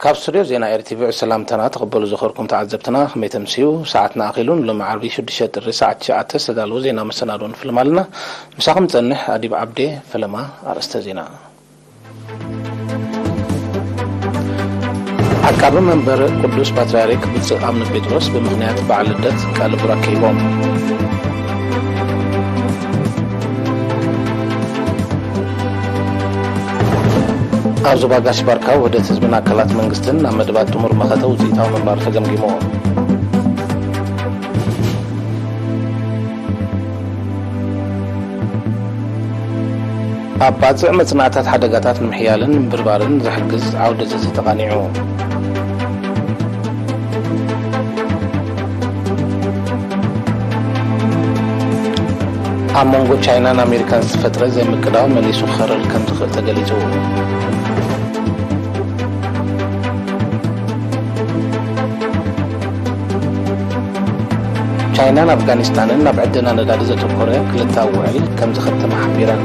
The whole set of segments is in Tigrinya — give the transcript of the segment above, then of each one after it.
ካብ ስቱድዮ ዜና ኤርቲቪ ሰላምታና ተቐበሉ ዝኸርኩም ተዓዘብትና፣ ከመይ ተምስዩ? ሰዓትና ኣኺሉን ሎሚ ዓርቢ ሽዱሽተ ጥሪ ሰዓት ትሽዓተ ዝተዳለወ ዜና መሰናዶ ንፍልም ኣለና። ምሳኹም ጸንሕ ኣዲብ ዓብዴ። ፈለማ ኣርእስተ ዜና። ዓቃቢ መንበር ቅዱስ ፓትርያርክ ብፁዕ ኣቡነ ጴጥሮስ ብምኽንያት በዓል ልደት ቃለ ቡራኬ ሂቦም። ኣብ ዞባ ጋሽ ባርካ ውህደት ህዝብን ኣካላት መንግስትን ናብ መደባት ጥሙር መኸተ ውፅኢታዊ ምንባሩ ተገምጊሙ። ኣብ ባጽዕ መጽናዕታት ሓደጋታት ንምሕያልን ንምብርባርን ዝሕግዝ ዓውደ ዘተ ተቓኒዑ። ኣብ መንጎ ቻይናን ኣሜሪካን ዝተፈጥረ ዘይምቅዳው መሊሱ ክኸረል ከም ዝኽእል ተገሊጹ። ቻይናን ኣፍጋኒስታንን ናብ ዕደና ነዳዲ ዘተኮረ ክልተኣዊ ውዕል ከም ዝኸተማ ሓቢረን።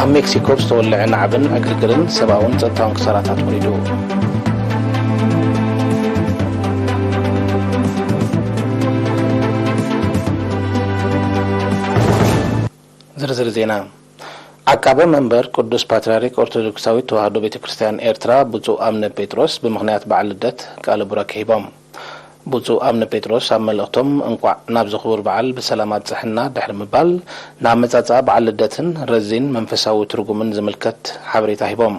ኣብ ሜክሲኮ ብዝተወልዐ ናዕብን ዕግርግርን ሰብኣውን ጸጥታውን ክሳራታት ወሪዱ። ዝርዝር ዜና። ዓቃበ መንበር ቅዱስ ፓትርያርክ ኦርቶዶክሳዊት ተዋህዶ ቤተ ክርስቲያን ኤርትራ ብፁዕ ኣቡነ ጴጥሮስ ብምኽንያት በዓል ልደት ቃለ ቡራኬ ሂቦም። ብፁዕ ኣቡነ ጴጥሮስ ኣብ መልእኽቶም፣ እንቋዕ ናብዚ ክቡር በዓል ብሰላም ኣብጽሐና ድሕሪ ምባል፣ ንኣመጻጽኣ በዓል ልደትን ረዚን መንፈሳዊ ትርጉምን ዝምልከት ሓበሬታ ሂቦም።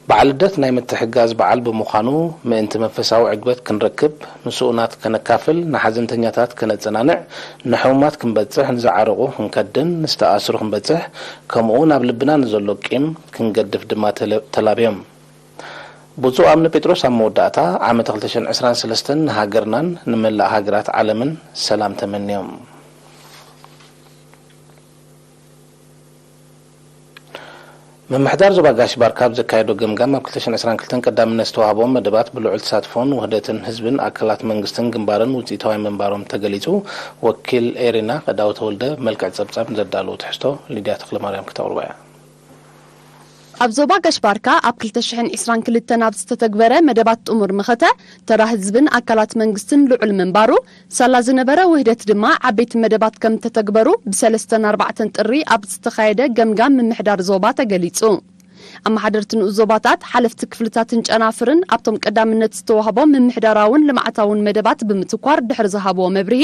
በዓል ልደት ናይ ምትሕግጋዝ በዓል ብምዃኑ፣ ምእንቲ መንፈሳዊ ዕግበት ክንረክብ፣ ንስኡናት ከነካፍል፣ ንሓዘንተኛታት ከነጸናንዕ፣ ንሕሙማት ክንበጽሕ፣ ንዝዓረቑ ክንከድን፣ ንዝተኣስሩ ክንበጽሕ፣ ከምኡ እውን ኣብ ልብና ንዘሎ ቂም ክንገድፍ ድማ ተለ-፣ ተላብዮም። ብፁዕ ኣቡነ ጴጥሮስ ኣብ መወዳእታ፣ ዓመተ ክልተ ሽሕን ዕስራን ሰለስተን ንሃገርናን ንመላእ ሃገራት ዓለምን ሰላም ተመንዮም። ምምሕዳር ዞባ ጋሽ ባርካ ኣብ ዘካየዶ ገምጋም፣ ኣብ ክልተ ሽሕን ዕስራን ክልተን ቀዳምነት ዝተዋህቦም መደባት ብልዑል ተሳትፎን ውህደትን ህዝብን ኣካላት መንግስትን ግንባርን ውፅኢታውያን ምንባሮም ተገሊፁ። ወኪል ኤሪና ቀዳዊ ተወልደ መልክዕ ጸብጻብ ንዘዳለዎ ትሕዝቶ ሊድያ ተኽለማርያም ክተቕርቦ እያ። ኣብ ዞባ ጋሽ ባርካ ኣብ ክልተ ሽሕን ዕስራን ክልተን ኣብ ዝተተግበረ መደባት ጥሙር መኸተ፣ ተራ ህዝብን ኣካላት መንግስትን ልዑል ምንባሩ፣ ሳላ ዝነበረ ውህደት ድማ ዓበይቲ መደባት ከም ተተግበሩ ብሰለስተን ኣርባዕተን ጥሪ ኣብ ዝተኻየደ ገምጋም ምምሕዳር ዞባ ተገሊጹ። ኣመሓደርቲ ንኡስ ዞባታት፣ ሓለፍቲ ክፍልታትን ጨናፍርን ኣብቶም ቀዳምነት ዝተዋህቦም ምምሕዳራውን ልምዓታውን መደባት ብምትኳር ድሕሪ ዝሃብዎ መብርሂ፣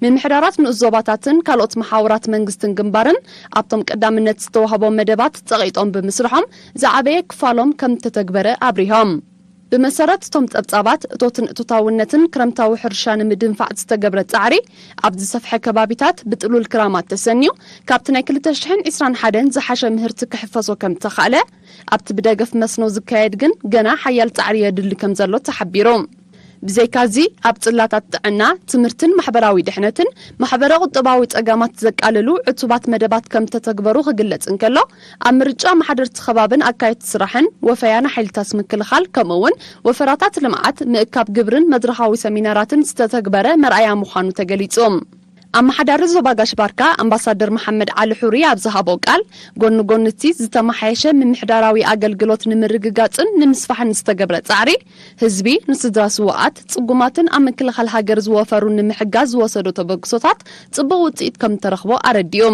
ምምሕዳራት ንኡስ ዞባታትን ካልኦት መሓውራት መንግስትን ግንባርን ኣብቶም ቀዳምነት ዝተዋህቦም መደባት ጸቒጦም ብምስርሖም ዝዓበየ ክፋሎም ከም ተተግበረ ኣብሪሆም። ብመሰረት እቶም ጸብጻባት፣ እቶትን እቶታውነትን ክረምታዊ ሕርሻ ንምድንፋዕ ዝተገብረ ጻዕሪ፣ ኣብ ዝሰፍሐ ከባቢታት ብጥሉል ክራማት ተሰንዩ፣ ካብቲ ናይ ክልተ ሽሕን ዕስራን ሓደን ዝሓሸ ምህርቲ ክሕፈሶ ከም ተኻእለ፣ ኣብቲ ብደገፍ መስኖ ዝካየድ ግን ገና ሓያል ጻዕሪ የድሊ ከም ዘሎ ተሓቢሩ። ብዘይካዚ፣ ኣብ ጽላታት ጥዕና፣ ትምህርትን ማሕበራዊ ድሕነትን ማሕበረ ቁጠባዊ ጸገማት ዘቃልሉ ዕቱባት መደባት ከም ተተግበሩ ክግለጽ እንከሎ፣ ኣብ ምርጫ ኣመሓደርቲ ከባብን ኣካየድቲ ስራሕን፣ ወፈያ ንሓይልታት ምክልኻል፣ ከምኡ እውን ወፈራታት ልምዓት፣ ምእካብ ግብርን መድረኻዊ ሰሚናራትን ዝተተግበረ መርኣያ ምዃኑ ተገሊጹ። ኣመሓዳሪ ዞባ ጋሽ ባርካ ኣምባሳደር መሓመድ ዓሊ ሑሪ ኣብ ዝሃቦ ቃል፣ ጎኒ ጎኒ እቲ ዝተመሓየሸ ምምሕዳራዊ ኣገልግሎት ንምርግጋጽን ንምስፋሕን ዝተገብረ ጻዕሪ፣ ህዝቢ ንስድራ ስዉኣት፣ ጽጉማትን ኣብ ምክልኻል ሃገር ዝወፈሩን ንምሕጋዝ ዝወሰዶ ተበግሶታት ጽቡቕ ውጽኢት ከም እተረኽቦ ኣረዲኡ።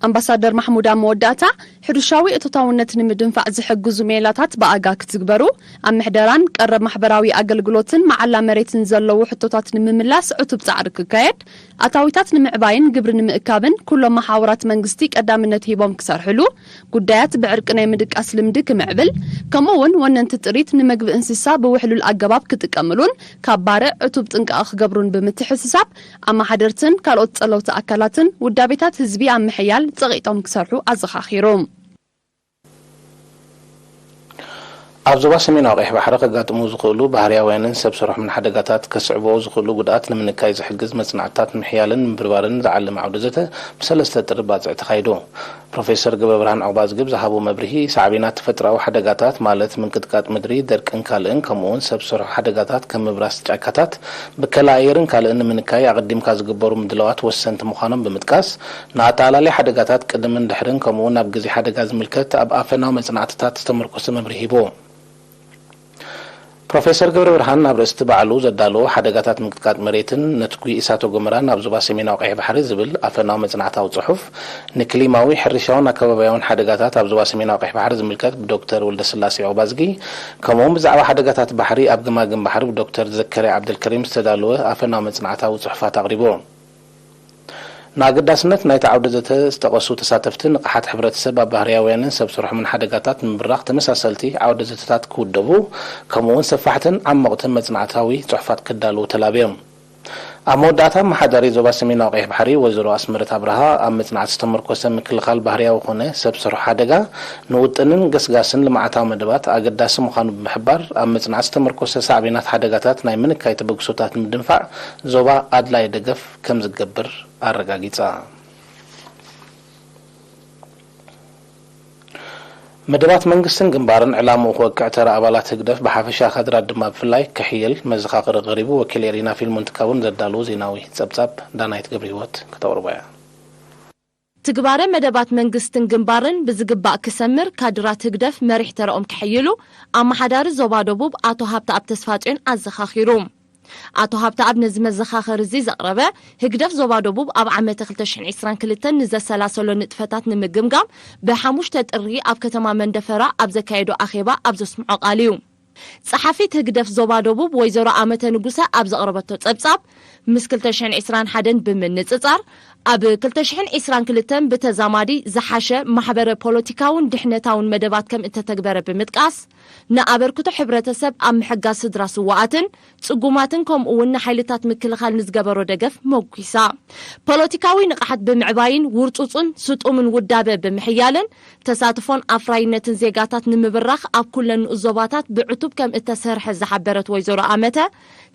ኣምባሳደር ማሕሙድ ኣብ መወዳእታ፣ ሕርሻዊ እቶታውነት ንምድንፋዕ ዝሕግዙ ሜላታት ብኣጋ ክትግበሩ፣ ኣብ ምሕደራን ቀረብ ማሕበራዊ ኣገልግሎትን መዓላ መሬትን ዘለዉ ሕቶታት ንምምላስ ዕቱብ ጻዕሪ ክካየድ፣ ኣታዊታት ንምዕባይን ግብሪ ንምእካብን ኩሎም መሓውራት መንግስቲ ቀዳምነት ሂቦም ክሰርሕሉ፣ ጉዳያት ብዕርቂ ናይ ምድቃስ ልምዲ ክምዕብል፣ ከምኡ እውን ወነንቲ ጥሪት ንመግቢ እንስሳ ብውሕሉል ኣገባብ ክጥቀምሉን ካብ ባርዕ ዕቱብ ጥንቃቐ ክገብሩን ብምትሕስሳብ፣ ኣመሓደርትን ካልኦት ጸለውቲ ኣካላትን ውዳቤታት ህዝቢ ኣብ ምሕያል ጸቒጦም ክሰርሑ ኣዘኻኺሩ። ኣብ ዞባ ሰሜናዊ ቀይሕ ባሕሪ ከጋጥሙ ዝኽእሉ ባህርያውያንን ሰብ ስርሖምን ሓደጋታት ከስዕቦ ዝኽእሉ ጉድኣት ንምንካይ ዝሕግዝ መጽናዕትታት ንምሕያልን ንምብርባርን ዝዓለመ ዓውደ ዘተ ብሰለስተ ጥሪ ባጽዕ ተኻይዱ። ፕሮፌሰር ገብረብርሃን ዑቕባዝጊ ብዝሃቦ መብርሂ፣ ሳዕቤናት ተፈጥሮኣዊ ሓደጋታት ማለት ምንቅጥቃጥ ምድሪ፣ ደርቅን ካልእን፣ ከምኡ'ውን ሰብ ስርሖ ሓደጋታት ከም ምብራስ ጫካታት፣ ብከላ ኣየርን ካልእን ንምንካይ ኣቐዲምካ ዝግበሩ ምድላዋት ወሰንቲ ምዃኖም ብምጥቃስ፣ ንኣጠቓላሊ ሓደጋታት ቅድምን ድሕርን ከምኡ'ውን ኣብ ግዜ ሓደጋ ዝምልከት ኣብ ኣፈናዊ መጽናዕትታት ዝተመርኮሰ መብርሂ ሂቡ። ፕሮፌሰር ገብረብርሃን ኣብ ርእሲ እቲ ባዕሉ ዘዳለዎ ሓደጋታት ምንቅጥቃጥ መሬትን ነትጒ እሳተ ጎመራን ኣብ ዞባ ሰሜናዊ ቀይሕ ባሕሪ ዝብል ኣፈናዊ መጽናዕታዊ ጽሑፍ፣ ንክሊማዊ፣ ሕርሻውን ኣከባብያውን ሓደጋታት ኣብ ዞባ ሰሜናዊ ቀይሕ ባሕሪ ዝምልከት ብዶክተር ወልደስላሴ ዑቕባዝጊ፣ ከምኡ'ውን ብዛዕባ ሓደጋታት ባሕሪ ኣብ ገማግም ባሕሪ ብዶክተር ዘከርያ ዓብደልከሪም ዝተዳለወ ኣፈናዊ መጽናዕታዊ ጽሑፋት ኣቕሪቡ። ንኣገዳስነት ናይቲ ዓውደ ዘተ ዝጠቐሱ ተሳተፍቲ፣ ንቕሓት ሕብረተሰብ ኣብ ባህርያውያንን ሰብ ስርሖምን ሓደጋታት ንምብራኽ ተመሳሰልቲ ዓውደ ዘተታት ክውደቡ፣ ከምኡ'ውን ሰፋሕትን ዓሞቕትን መጽናዕታዊ ጽሑፋት ክዳለዉ ተላብዮም። ኣብ መወዳእታ፣ ኣመሓዳሪ ዞባ ሰሜናዊ ቀይሕ ባሕሪ ወይዘሮ ኣስመረት ኣብርሃ፣ ኣብ መጽናዕቲ ዝተመርኮሰ ምክልኻል ባህርያዊ ኮነ ሰብ ስርሖ ሓደጋ ንውጥንን ገስጋስን ልምዓታዊ መደባት ኣገዳሲ ምዃኑ ብምሕባር፣ ኣብ መጽናዕቲ ዝተመርኮሰ ሳዕቤናት ሓደጋታት ናይ ምንካይ ተበግሶታት ንምድንፋዕ ዞባ ኣድላዪ ደገፍ ከም ዝገብር ኣረጋጊጻ። መደባት መንግስትን ግንባርን ዕላምኡ ክወቅዕ፣ ተራ ኣባላት ህግደፍ ብሓፈሻ፣ ካድራት ድማ ብፍላይ ክሕየል መዘኻኸሪ ቀሪቡ። ወኪል ኤሪና ፊልሞን ትካቡን ዘዳለዎ ዜናዊ ጸብጻብ ዳናይት ገብረህይወት ከተቕርቦ እያ። ትግባረ መደባት መንግስትን ግንባርን ብዝግባእ ክሰምር፣ ካድራት ህግደፍ መሪሕ ተራኦም ክሕይሉ ኣመሓዳሪ ዞባ ደቡብ ኣቶ ሃብተኣብ ተስፋጽዮን ኣዘኻኺሩ። ኣቶ ሃብተኣብ ነዚ መዘኻኸሪ እዚ ዘቕረበ፣ ህግደፍ ዞባ ደቡብ ኣብ ዓመተ ክልተ ሽሕን ዕስራን ክልተን ንዘሰላሰሎ ንጥፈታት ንምግምጋም ብሓሙሽተ ጥሪ ኣብ ከተማ መንደፈራ ኣብ ዘካየዶ ኣኼባ ኣብ ዘስምዖ ቃል እዩ። ጸሓፊት ህግደፍ ዞባ ደቡብ ወይዘሮ ኣመተ ንጉሰ ኣብ ዘቕረበቶ ጸብጻብ፣ ምስ ክልተ ሽሕን ዕስራን ሓደን ብምንጽጻር፣ ኣብ ክልተ ሽሕን ዕስራን ክልተን ብተዛማዲ ዝሓሸ ማሕበረ ፖለቲካውን ድሕነታውን መደባት ከም እተተግበረ ብምጥቃስ፣ ንኣበርክቶ ሕብረተሰብ ኣብ ምሕጋዝ ስድራ ስዉኣትን ጽጉማትን ከምኡ እውን ንሓይልታት ምክልኻል ንዝገበሮ ደገፍ መጒሳ። ፖለቲካዊ ንቕሓት ብምዕባይን ውርጹጽን ስጡምን ውዳበ ብምሕያልን ተሳትፎን ኣፍራይነትን ዜጋታት ንምብራኽ ኣብ ኩለን ንኡስ ዞባታት ብዕቱብ ከም እተሰርሐ ዝሓበረት ወይዘሮ ኣመተ፣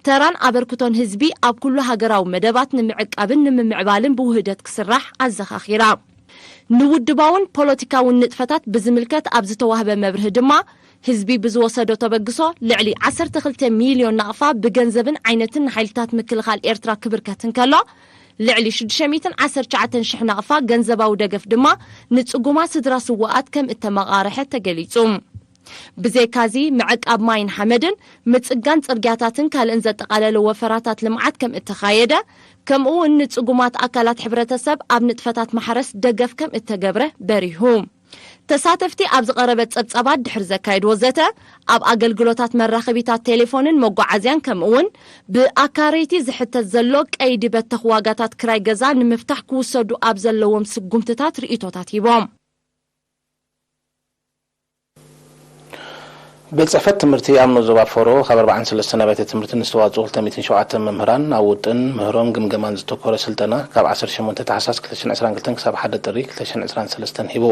ተራን ኣበርክቶን ህዝቢ ኣብ ኩሉ ሃገራዊ መደባት ንምዕቃብን ንምምዕባልን ብውህደት ክስራሕ ኣዘኻኺራ። ንውድባውን ፖለቲካውን ንጥፈታት ብዝምልከት ኣብ ዝተዋህበ መብርሂ ድማ፣ ህዝቢ ብዝወሰዶ ተበግሶ ልዕሊ ዓሰርተ ክልተ ሚልዮን ናቕፋ ብገንዘብን ዓይነትን ንሓይልታት ምክልኻል ኤርትራ ክብርከት እንከሎ፣ ልዕሊ ሽዱሽተ ሚእትን ዓሰርተ ትሽዓተን ሽሕ ናቕፋ ገንዘባዊ ደገፍ ድማ ንጽጉማት ስድራ ስዉኣት ከም እተመቓርሐ ተገሊጹ። ብዘይካዚ፣ ምዕቃብ ማይን ሓመድን፣ ምጽጋን ጽርግያታትን ካልእን ዘጠቓለለ ወፈራታት ልምዓት ከም እተኻየደ፣ ከምኡ እውን ንጽጉማት ኣካላት ሕብረተሰብ ኣብ ንጥፈታት ማሕረስ ደገፍ ከም እተገብረ በሪሁ። ተሳተፍቲ ኣብ ዝቐረበ ጸብጻባት ድሕሪ ዘካየድዎ ዘተ፣ ኣብ ኣገልግሎታት መራኸቢታት ቴሌፎንን መጓዓዝያን ከምኡ እውን ብኣካረይቲ ዝሕተት ዘሎ ቀይዲ በተኽ ዋጋታት ክራይ ገዛ ንምፍታሕ ክውሰዱ ኣብ ዘለዎም ስጉምትታት ርእይቶታት ሂቦም። ቤት ጽሕፈት ትምህርቲ ኣብ ንኡስ ዞባ ፎሮ ካብ ኣርባዓን ሰለስተን ኣብያተ ትምህርቲ ንዝተዋጽኡ ክልተ ሚእትን ሸውዓተን መምህራን ኣብ ውጥን ምህሮን ግምገማን ዘተኮረ ስልጠና ካብ ዓሰርተ ሸሞንተ ታሕሳስ ክልተ ሽሕን ዕስራን ክልተን ክሳብ ሓደ ጥሪ ክልተ ሽሕን ዕስራን ሰለስተን ሂቡ።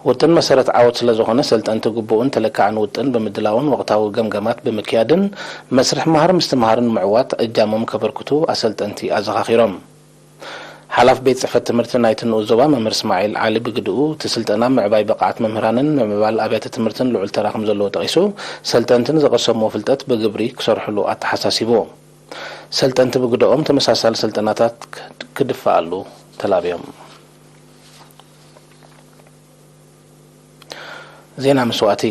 ውጥን መሰረት ዓወት ስለ ዝኾነ፣ ሰልጠንቲ ግቡእን ተለካዕን ውጥን ብምድላውን ወቕታዊ ገምገማት ብምክያድን መስርሕ መሃር ምስትምሃርን ንምዕዋት እጃሞም ከበርክቱ ኣሰልጠንቲ ኣዘኻኺሮም። ሓላፊ ቤት ጽሕፈት ትምህርቲ ናይቲ ንኡስ ዞባ መምህር እስማዒል ዓሊ ብግድኡ፣ እቲ ስልጠና ምዕባይ ብቕዓት መምህራንን ምምዕባል ኣብያተ ትምህርትን ልዑል ተራ ከም ዘለዎ ጠቒሱ፣ ሰልጠንቲ ንዝቐሰምዎ ፍልጠት ብግብሪ ክሰርሕሉ ኣተሓሳሲቡ። ሰልጠንቲ ብግደኦም፣ ተመሳሳሊ ስልጠናታት ክድፍኣሉ ተላብዮም። ዜና መስዋእቲ።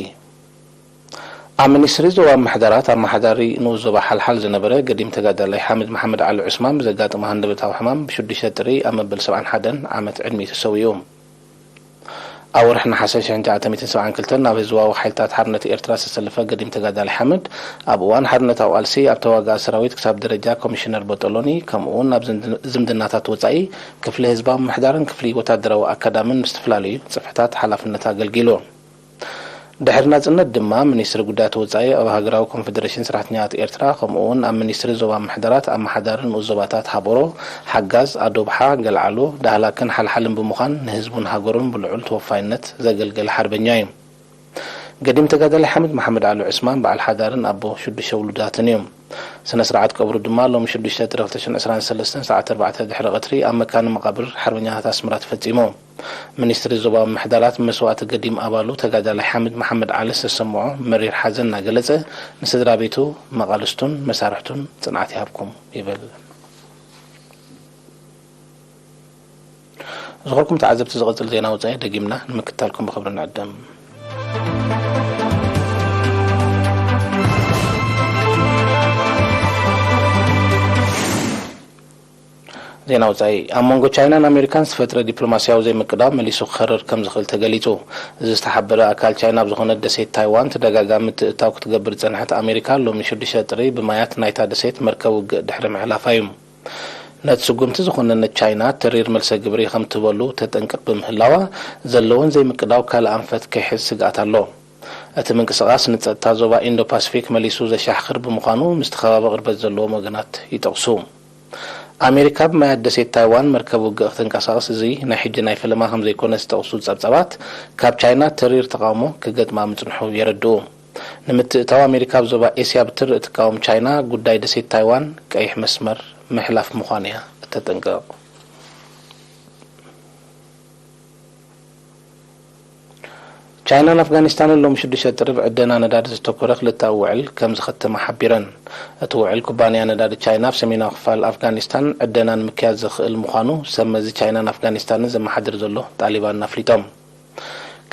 ኣብ ሚኒስትሪ ዞባ ምሕደራት ኣመሓዳሪ ንኡስ ዞባ ሓልሓል ዝነበረ ገዲም ተጋዳላይ ሓምድ መሓመድ ዓሊ ዑስማን ብዘጋጠሞ ሃንደበታዊ ሕማም ብሽዱሽተ ጥሪ ኣብ መበል ሰብዓን ሓደን ዓመት ዕድሚኡ ተሰዊኡ። ኣብ ወርሒ ነሓሰ ሽሕን ትሽዓተ ሚእትን ሰብዓን ክልተን ናብ ህዝባዊ ሓይልታት ሓርነት ኤርትራ ዝተሰለፈ ገዲም ተጋዳላይ ሓምድ፣ ኣብ እዋን ሓርነታዊ ቃልሲ ኣብ ተዋጋኢ ሰራዊት ክሳብ ደረጃ ኮሚሽነር ቦጦሎኒ፣ ከምኡ እውን ኣብ ዝምድ-፣ ዝምድናታት ወጻኢ ክፍሊ ህዝባዊ ምሕዳርን ክፍሊ ወታደራዊ ኣካዳምን ብዝተፈላለዩ ጽፍሕታት ሓላፍነት ኣገልጊሉ። ድሕሪ ናጽነት ድማ፣ ሚኒስትሪ ጉዳያት ወጻኢ ኣብ ሃገራዊ ኮንፈደሬሽን ሰራሕተኛታት ኤርትራ፣ ከምኡ እውን ኣብ ሚኒስትሪ ዞባ ምሕደራት ኣመሓዳሪ ንኡስ ዞባታት ሃበሮ፣ ሓጋዝ፣ ኣዶብሓ፣ ገልዓሎ፣ ዳህላክን ሓልሓልን ብምዃን ንህዝቡን ሃገሩን ብልዑል ተወፋይነት ዘገልገለ ሓርበኛ እዩ። ገዲም ተጋዳላይ ሓምድ መሓመድ ዓሊ ዑስማን በዓል ሓዳርን ኣቦ ሽዱሽተ ውሉዳትን እዩ። ስነ ስርዓት ቀብሩ ድማ ሎሚ ሽዱሽተ ጥሪ ክልተ ሽሕን ዕስራን ሰለስተን ሰዓት ኣርባዕተ ድሕሪ ቀትሪ ኣብ መካነ መቓብር ሓርበኛታት ኣስመራ ተፈጺሙ። ሚኒስትሪ ዞባዊ ምሕዳራት መስዋእቲ ገዲም ኣባሉ ተጋዳላይ ሓምድ መሓመድ ዓሊ ዝተሰምዖ መሪር ሓዘን እናገለጸ፣ ንስድራ ቤቱ፣ መቓልስቱን መሳርሕቱን ጽንዓት ይሃብኩም ይብል። ዝኸበርኩም ተዓዘብቲ፣ ዝቐጽል ዜና ወጻኢ ደጊምና ንምክትታልኩም ብኽብሪ ንዕድም። ዜና ወጻኢ። ኣብ መንጎ ቻይናን ኣሜሪካን ዝፈጥረ ዲፕሎማስያዊ ዘይምቅዳው መሊሱ ክኸርር ከም ዝኽእል ተገሊጹ። እዚ ዝተሓበረ ኣካል ቻይና ኣብ ዝኾነት ደሴት ታይዋን ተደጋጋሚ ምትእትታው ክትገብር ዝጸንሐት ኣሜሪካ፣ ሎሚ ሽዱሽተ ጥሪ ብማያት ናይታ ደሴት መርከብ ውግእ ድሕሪ ምሕላፋ እዩ። ነቲ ስጉምቲ ዝኾነነት ቻይና፣ ተሪር መልሰ ግብሪ ከም ትህበሉ ተጠንቅቕ ብምህላዋ፣ ዘለዎን ዘይምቅዳው ካልእ ኣንፈት ከይሕዝ ስግኣት ኣሎ። እቲ ምንቅስቓስ ንጸጥታ ዞባ ኢንዶ ፓሲፊክ መሊሱ ዘሻሕኽር ብምዃኑ፣ ምስቲ ከባቢ ቅርበት ዘለዎም ወገናት ይጠቕሱ። ኣሜሪካ ብማያት ደሴት ታይዋን መርከብ ውግእ ክትንቀሳቐስ፣ እዚ ናይ ሕጂ ናይ ፈለማ ከም ዘይኮነ ዝጠቕሱ ጸብጻባት፣ ካብ ቻይና ተሪር ተቓውሞ ክገጥማ ምጽንሑ የረድኡ። ንምትእታው ኣሜሪካ ኣብ ዞባ ኤስያ ብትሪ እትቃወም ቻይና፣ ጉዳይ ደሴት ታይዋን ቀይሕ መስመር ምሕላፍ ምዃኑ እያ እተጠንቅቕ። ቻይናን ኣፍጋኒስታንን ሎሚ ሽዱሽተ ጥሪ ኣብ ዕደና ነዳዲ ዘተኮረ ክልተኣዊ ውዕል ከም ዝኸተማ ሓቢረን። እቲ ውዕል፣ ኩባንያ ነዳዲ ቻይና ኣብ ሰሜናዊ ክፋል ኣፍጋኒስታን ዕደና ንምክያድ ዘኽእል ምዃኑ ሰብ መዚ ቻይናን ኣፍጋኒስታንን ዘመሓድር ዘሎ ጣሊባን ኣፍሊጦም።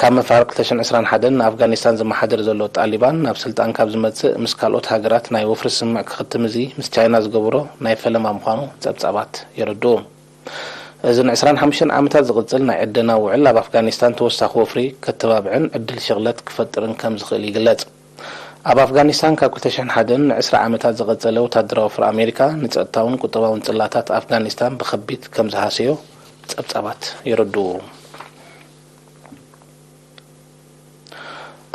ካብ መፋርቕ ክልተ ሽሕን ዕስራን ሓደን ንኣፍጋኒስታን ዘመሓድር ዘሎ ጣሊባን፣ ናብ ስልጣን ካብ ዝመጽእ፣ ምስ ካልኦት ሃገራት ናይ ወፍሪ ስምምዕ ክኽትም፣ እዚ ምስ ቻይና ዝገበሮ ናይ ፈለማ ምዃኑ ጸብጻባት የረድኡ። እዚ ንዕስራን ሓሙሽተን ዓመታት ዝቕጽል ናይ ዕደና ውዕል፣ ኣብ ኣፍጋኒስታን ተወሳኺ ወፍሪ ከተባብዕን ዕድል ሽቕለት ክፈጥርን ከም ዝኽእል ይግለጽ። ኣብ ኣፍጋኒስታን ካብ ክልተ ሽሕን ሓደን ንዕስራ ዓመታት ዝቐጸለ ወታደራዊ ወፍሪ ኣሜሪካ፣ ንጸጥታውን ቁጠባውን ጽላታት ኣፍጋኒስታን ብኸቢድ ከም ዝሃሰዮ ጸብጻባት የረድኡ።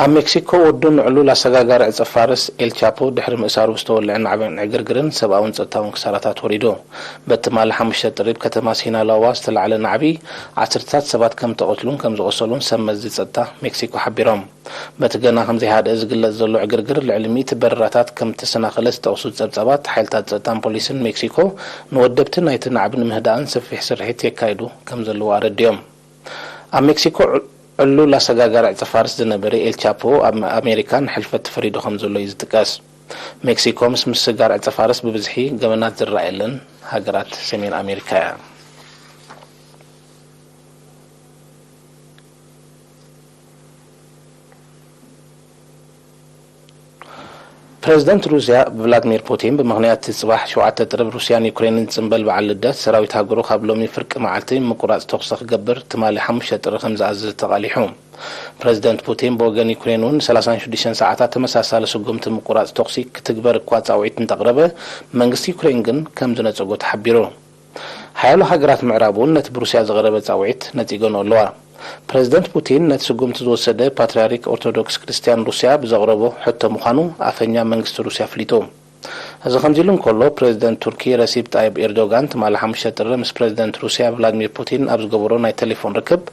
ኣብ ሜክሲኮ፣ ወዱ ንዕሉል ኣሰጋጋሪ ዕጸ ፋርስ ኤል ቻፖ ድሕሪ ምእሳሩ ብዝተወልዐ ናዕብን ዕግርግርን ሰብኣውን ጸጥታውን ክሳራታት ወሪዱ። በቲ ትማሊ ሓሙሽተ ጥሪ ኣብ ከተማ ሲናላዋ ዝተላዕለ ናዕቢ፣ ዓሰርተታት ሰባት ከም ተቐትሉን ከም ዝቖሰሉን ሰብ መዚ ጸጥታ ሜክሲኮ ሓቢሮም። በቲ ገና ከም ዘይሃድአ ዝግለጽ ዘሎ ዕግርግር፣ ልዕሊ ሚእቲ በረራታት ከም እተሰናኸለ ዝጠቕሱ ጸብጻባት፣ ሓይልታት ጸጥታን ፖሊስን ሜክሲኮ፣ ንወደብቲ ናይቲ ናዕቢ ንምህዳእን ሰፊሕ ስርሒት የካይዱ ከም ዘለዉ ኣረዲኦም። ኣብ ሜክሲኮ፣ ዕሉል ኣሰጋጋሪ ዕጸ ፋርስ ዝነበረ ኤል ቻፖ፣ ኣብ ኣሜሪካ ንሕልፈት ተፈሪዱ ከም ዘሎ እዩ ዝጥቀስ። ሜክሲኮ፣ ምስ ምስጋር ዕጸ ፋርስ ብብዝሒ ገበናት ዝረኣየለን ሃገራት ሰሜን ኣሜሪካ እያ። ፕረዚደንት ሩስያ ቭላድሚር ፑቲን፣ ብምኽንያት እቲ ጽባሕ ሸውዓተ ጥሪ ኣብ ሩስያን ዩክሬንን ዝጽንበል በዓል ልደት፣ ሰራዊት ሃገሩ ካብ ሎሚ ፍርቂ መዓልቲ ምቁራጽ ተኹሲ ክገብር፣ ትማሊ ሓሙሽተ ጥሪ ከም ዝኣዘዘ ተቓሊሑ። ፕረዚደንት ፑቲን፣ ብወገን ዩክሬን እውን ንሰላሳን ሽዱሽተን ሰዓታት ተመሳሳሊ ስጉምቲ ምቁራጽ ተኹሲ ክትግበር እኳ ጻውዒት እንተቕረበ፣ መንግስቲ ዩክሬን ግን ከም ዝነጸጎ ተሓቢሩ። ሓያሎ ሃገራት ምዕራብ እውን ነቲ ብሩስያ ዝቐረበ ጻውዒት ነጺገንኦ ኣለዋ። ፕረዚደንት ፑቲን፣ ነቲ ስጉምቲ ዝወሰደ ፓትርያርክ ኦርቶዶክስ ክርስትያን ሩስያ ብዘቕረቦ ሕቶ ምዃኑ ኣፈኛ መንግስቲ ሩስያ ኣፍሊጡ። እዚ ከምዚ ኢሉ እንከሎ፣ ፕረዚደንት ቱርኪ ረሲፕ ጣይብ ኤርዶጋን ትማሊ ሓሙሽተ ጥሪ ምስ ፕረዚደንት ሩስያ ቭላድሚር ፑቲን ኣብ ዝገበሮ ናይ ቴሌፎን ርክብ፣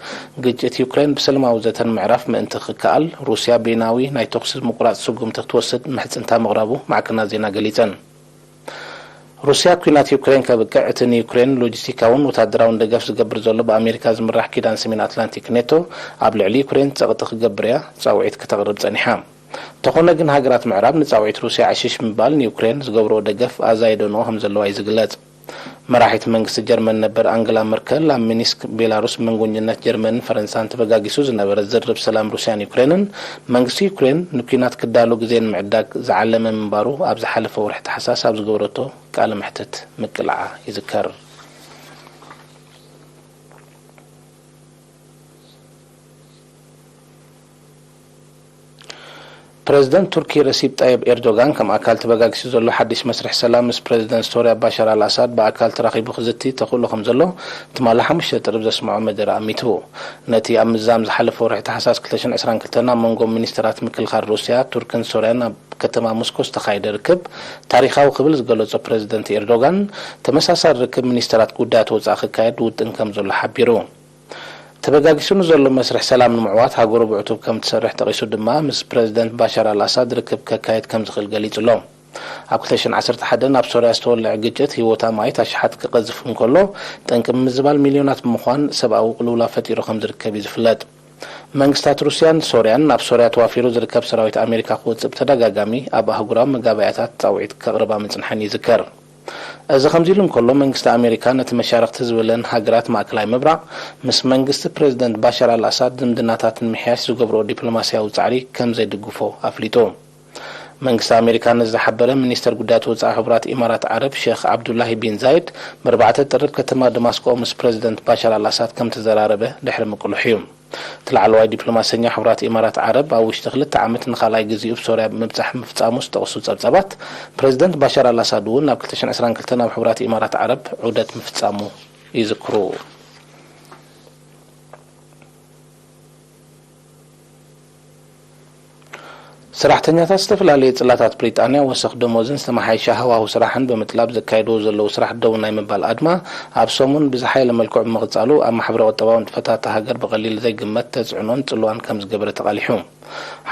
ግጭት ዩክሬን ብሰላማዊ ዘተ ንምዕራፍ ምእንቲ ክከኣል፣ ሩስያ በይናዊ ናይ ተኹሲ ምቁራጽ ስጉምቲ ክትወስድ ምሕጽንታ ምቕራቡ ማዕከናት ዜና ገሊጸን። ሩስያ፣ ኲናት ዩክሬን ከብቅዕ፣ እቲ ንዩክሬን ሎጂስቲካውን ወታደራውን ደገፍ ዝገብር ዘሎ ብኣሜሪካ ዝምራሕ ኪዳን ሰሜን ኣትላንቲክ ኔቶ ኣብ ልዕሊ ዩክሬን ጸቕጢ ክገብር እያ ጻውዒት ከተቕርብ ጸኒሓ። እንተኾነ ግን፣ ሃገራት ምዕራብ ንጻውዒት ሩስያ ዕሽሽ ምባል ንዩክሬን ዝገብርኦ ደገፍ ኣዛይደንኦ ከም ዘለዋ እዩ ዝግለጽ። መራሒት መንግስቲ ጀርመን ነበር ኣንገላ መርከል ኣብ ሚኒስክ፣ ቤላሩስ፣ መንጎኝነት ጀርመንን ፈረንሳን ተበጋጊሱ ዝነበረ ዝርርብ ሰላም ሩስያን ዩክሬንን፣ መንግስቲ ዩክሬን ንኲናት ክዳሎ ግዜ ንምዕዳግ ዝዓለመ ምንባሩ ኣብ ዝሓለፈ ወርሒ ታሕሳስ ኣብ ዝገበረቶ ቃለ መሕትት ምቅላዓ ይዝከር። ፕረዚደንት ቱርኪ ረሲፕ ጣይብ ኤርዶጋን፣ ከም ኣካል ተበጋጊሱ ዘሎ ሓድሽ መስርሕ ሰላም ምስ ፕረዚደንት ሶርያ ባሻር ኣልኣሳድ ብኣካል ተራኺቡ ክዝቲ ተኽእሎ ከም ዘሎ ትማሊ ሓሙሽተ ጥሪ ዘስምዖ መደረ ኣሚቱ። ነቲ ኣብ ምዛም ዝሓለፈ ወርሒ ታሕሳስ ክልተ ሽሕን ዕስራን ክልተን ኣብ መንጎ ሚኒስተራት ምክልኻል ሩስያ፣ ቱርክን ሶርያን ኣብ ከተማ ሞስኮ ዝተኻየደ ርክብ ታሪኻዊ ክብል ዝገለጾ ፕረዚደንት ኤርዶጋን፣ ተመሳሳሊ ርክብ ሚኒስተራት ጉዳያት ወጻኢ ክካየድ ውጥን ከም ዘሎ ሓቢሩ። ተበጋጊሱ ንዘሎ መስርሕ ሰላም ንምዕዋት ሃገሩ ብዕቱብ ከም ትሰርሕ ጠቒሱ ድማ፣ ምስ ፕረዚደንት ባሻር ኣልኣሳድ ርክብ ከካየድ ከም ዝኽእል ገሊጹ ኣሎ። ኣብ ክልተ ሽሕን ዓሰርተ ሓደን ኣብ ሶርያ ዝተወልዐ ግጭት ህይወት ኣማኢት ኣሽሓት ክቐዝፍ እንከሎ፣ ጠንቂ ምምዝባል ሚልዮናት ብምዃን ሰብኣዊ ቅልውላው ፈጢሩ ከም ዝርከብ እዩ ዝፍለጥ። መንግስታት ሩስያን ሶርያን፣ ኣብ ሶርያ ተዋፊሩ ዝርከብ ሰራዊት ኣሜሪካ ክወጽእ ብተደጋጋሚ ኣብ ኣህጉራዊ መጋባእያታት ጻውዒት ከቕርባ ምጽንሐን ይዝከር። እዚ ከምዚ ኢሉ እንከሎ፣ መንግስቲ ኣሜሪካ ነቲ መሻርኽቲ ዝብለን ሃገራት ማእከላይ ምብራቕ ምስ መንግስቲ ፕረዚደንት ባሻር ኣልኣሳድ ዝምድናታት ንምሕያሽ ዝገብርኦ ዲፕሎማስያዊ ጻዕሪ ከም ዘይድግፎ ኣፍሊጡ። መንግስቲ ኣሜሪካ ነዚ ዝሓበረ፣ ሚኒስተር ጉዳያት ወጻኢ ሕቡራት ኢማራት ዓረብ ሼኽ ዓብዱላሂ ቢን ዛይድ፣ ብኣርባዕተ ጥሪ ኣብ ከተማ ደማስቆ ምስ ፕረዚደንት ባሻር ኣልኣሳድ ከም ተዘራረበ ድሕሪ ምቅልሑ እዩ። እቲ ላዕለዋይ ዲፕሎማሰኛ ሕቡራት ኢማራት ዓረብ፣ ኣብ ውሽጢ ክልተ ዓመት ንኻልኣይ ግዜኡ ኣብ ሶርያ ምብጻሕ ምፍጻሙ ዝጠቕሱ ጸብጻባት፣ ፕረዚደንት ባሻር ኣልኣሳድ እውን ኣብ ክልተ ሽሕን ዕስራን ክልተን ኣብ ሕቡራት ኢማራት ዓረብ ዑደት ምፍጻሙ ይዝክሩ። ሰራሕተኛታት ዝተፈላለየ ጽላታት ብሪጣንያ፣ ወሰኽ ደሞዝን ዝተመሓየሸ ሃዋህው ስራሕን ብምጥላብ ዘካየድዎ ዘለዉ ስራሕ ደው ናይ ምባል ኣድማ፣ ኣብ ሰሙን ብዝሓየለ መልክዑ ብምቕጻሉ፣ ኣብ ማሕበረ-ቁጠባዊ ንጥፈታት እታ ሃገር ብቐሊል ዘይግመት ተጽዕኖን ጽልዋን ከም ዝገበረ ተቓሊሑ።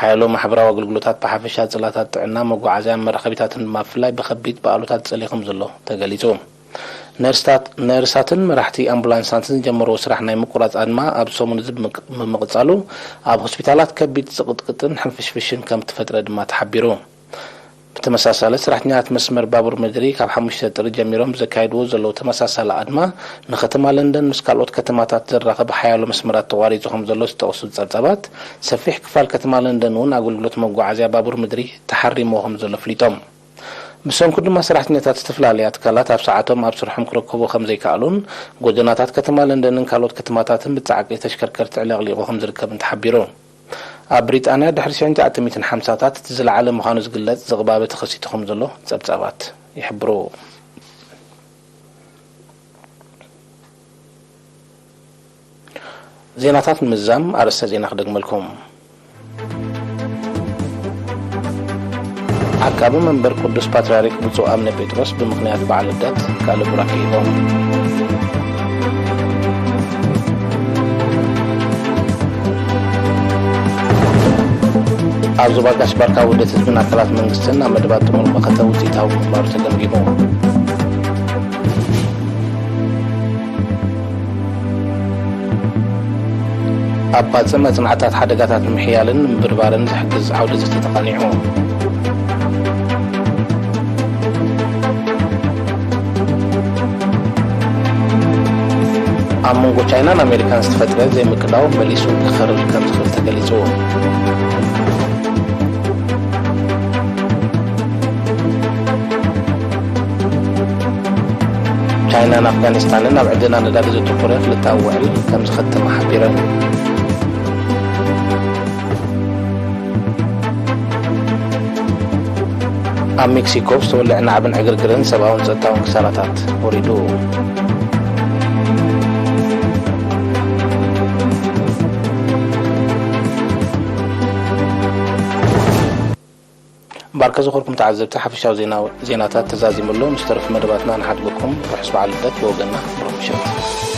ሓያሎ ማሕበራዊ ኣገልግሎታት ብሓፈሻ፣ ጽላታት ጥዕና፣ መጓዓዝያን መራኸቢታትን ድማ ብፍላይ ብኸቢድ ብኣሉታ ተጸልዩ ከም ዘሎ ተገሊጹ። ነርስታት-፣ ነርሳትን መራሕቲ ኣምቡላንሳትን ዝጀመርዎ ስራሕ ናይ ምቁራጽ ኣድማ ኣብ ሰሙን እዚ ብምቅ-፣ ብምቕጻሉ፣ ኣብ ሆስፒታላት ከቢድ ጽቕጥቅጥን ሕንፍሽፍሽን ከም እተፈጥረ ድማ ተሓቢሩ። ብተመሳሳሊ፣ ሰራሕተኛታት መስመር ባቡር ምድሪ ካብ ሓሙሽተ ጥሪ ጀሚሮም ዘካየድዎ ዘለዉ ተመሳሳሊ ኣድማ፣ ንከተማ ለንደን ምስ ካልኦት ከተማታት ዘራኽብ ሓያሎ መስመራት ተቋሪጹ ከም ዘሎ ዝጠቕሱ ጸብጻባት፣ ሰፊሕ ክፋል ከተማ ለንደን እውን ኣገልግሎት መጓዓዝያ ባቡር ምድሪ ተሓሪምዎ ከም ዘሎ ኣፍሊጦም። ብሰንኩ ድማ፣ ሰራሕተኛታት ዝተፈላለያ ትካላት ኣብ ሰዓቶም ኣብ ስርሖም ክርከቡ ከም ዘይከኣሉን፣ ጎደናታት ከተማ ለንደንን ካልኦት ከተማታትን ብጻዕቂ ተሽከርከርቲ ዕለቕሊቑ ከም ዝርከብን ተሓቢሩ። ኣብ ብሪጣንያ፣ ድሕሪ ሽሕን ትሽዓተ ሚእትን ሓምሳታት እቲ ዝለዓለ ምዃኑ ዝግለጽ ዝቕባበ ተኸሲቱ ከም ዘሎ ጸብጻባት ይሕብሩ። ዜናታት ንምዝዛም ኣርእስተ ዜና ክደግመልኩም። ዓቃቢ መንበር ቅዱስ ፓትርያርክ ብፁዕ ኣቡነ ጴጥሮስ ብምኽንያት በዓል ልደት ቃለ ቡራኬ ሂቦም። ኣብ ዞባ ጋሽ ባርካ ውህደት ህዝብን ኣካላት መንግስትን ኣብ መደባት ጥሙር መኸተ ውፅኢታዊ ምንባሩ ተገምጊሙ። ኣብ ባጽዕ መጽናዕታት ሓደጋታት ንምሕያልን ንምብርባርን ዝሕግዝ ዓውዲ ዘተ ተቓኒዑ። ኣብ መንጎ ቻይናን ኣሜሪካን ዝተፈጥረ ዘይምቅዳው መሊሱ ክኸርር ከም ዝኽእል ተገሊጹ። ቻይናን ኣፍጋኒስታንን ኣብ ዕደና ነዳዲ ዘተኮረ ክልተኣዊ ውዕል ከም ዝኸተማ ሓቢረን። ኣብ ሜክሲኮ ዝተወልዐ ናዕብን ዕግርግርን ሰብኣውን ጸጥታውን ክሳራታት ወሪዱ። ባርከ ዝኾርኩም ተዓዘብቲ፣ ሓፈሻዊ ዜና-፣ ዜናታት ተዛዚሙ ኣሎ። ምስ ተረፉ መደባትና ንሓድገኩም። ርሑስ በዓል ልደት ብወገንና። ብሩኽ ምሸት።